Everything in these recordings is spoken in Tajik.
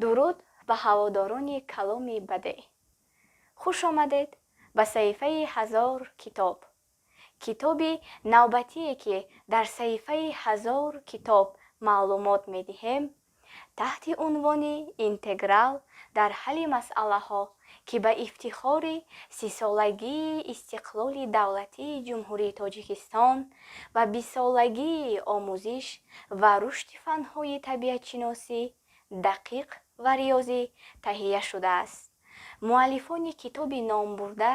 Дуруд ба ҳаводорони каломи бадеъ. Хуш омадед ба саҳифаи «Ҳазор китоб». Китоби навбатие, ки дар саҳифаи «Ҳазор китоб» маълумот медиҳем, таҳти унвони «Интеграл дар ҳалли масъалаҳо», ки ба ифтихори 30-солагии истиқлоли давлатии Ҷумҳурии Тоҷикистон ва 20-солагии омӯзиш ва рушди фанҳои табиатшиносӣ, дақиқ ва риёзӣ таҳия шудааст. Муаллифони китоби номбурда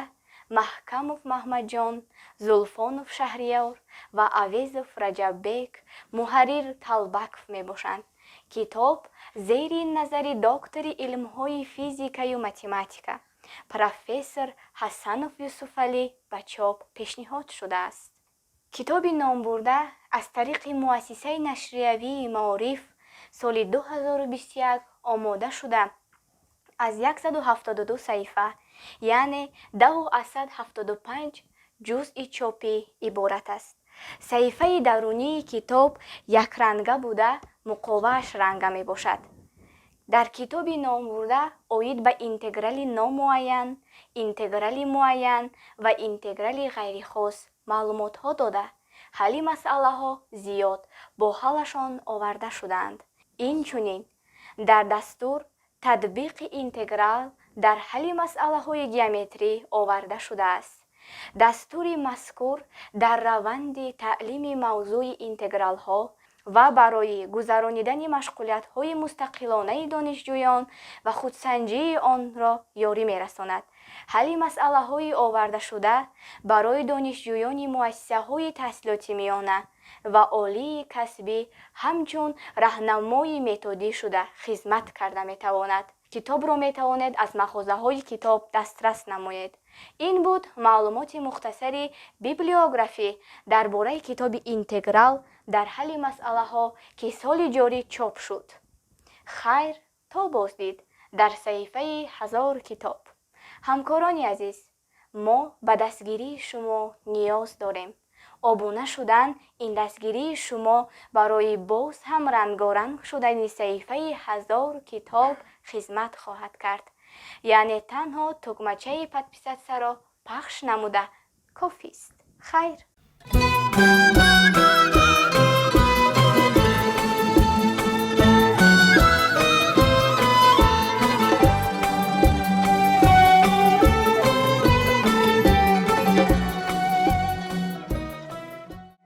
Маҳкамов Маҳмадҷон, Зулфонов Шаҳриёр ва Авезов Раҷаббек, муҳаррир Талбаков мебошанд. Китоб зери назари доктори илмҳои физикаю математика, профессор Ҳасанов Юсуфалӣ ба чоп пешниҳод шудааст. Китоби номбурда аз тариқи Муассисаи нашриявии «Маориф» соли 2021 омода шуда, аз 172 саҳифа, яъне 10,75 ҷузъи чопӣ иборат аст. Саҳифаи дарунии китоб якранга буда, муқовааш ранга мебошад. Дар китоби номбурда оид ба интеграли номуайян, интеграли муайян ва интеграли ғайрихос маълумотҳо дода, ҳалли масъалаҳо зиёд бо ҳаллашон оварда шудаанд. Инчунин дар дастур татбиқи интеграл дар ҳалли масъалаҳои геометрӣ оварда шудааст. Дастури мазкур дар раванди таълими мавзӯи интегралҳо ва барои гузаронидани машғулиятҳои мустақилонаи донишҷӯён ва худсанҷии онро ёрӣ мерасонад. Ҳалли масъалаҳои овардашуда барои донишҷӯёни муассисаҳои таҳсилоти миёна ва олии касбӣ ҳамчун раҳнамои методӣ шуда хизмат карда метавонад. Китобро метавонед аз мағозаҳои китоб дастрас намоед. Ин буд маълумоти мухтасари библиографӣ дар бораи китоби «Интеграл дар ҳалли масъалаҳо», ки соли ҷорӣ чоп шуд. Хайр, то боздид дар саҳифаи «Ҳазор китоб». Ҳамкорони азиз, мо ба дастгирии шумо ниёз дорем. Обуна шудан ин дастгирии шумо барои боз ҳам рангоранг шудани саҳифаи «Ҳазор китоб» хизмат хоҳад кард. Яъне танҳо тугмачаи «Подписаться»-ро пахш намуда кофист. Хайр.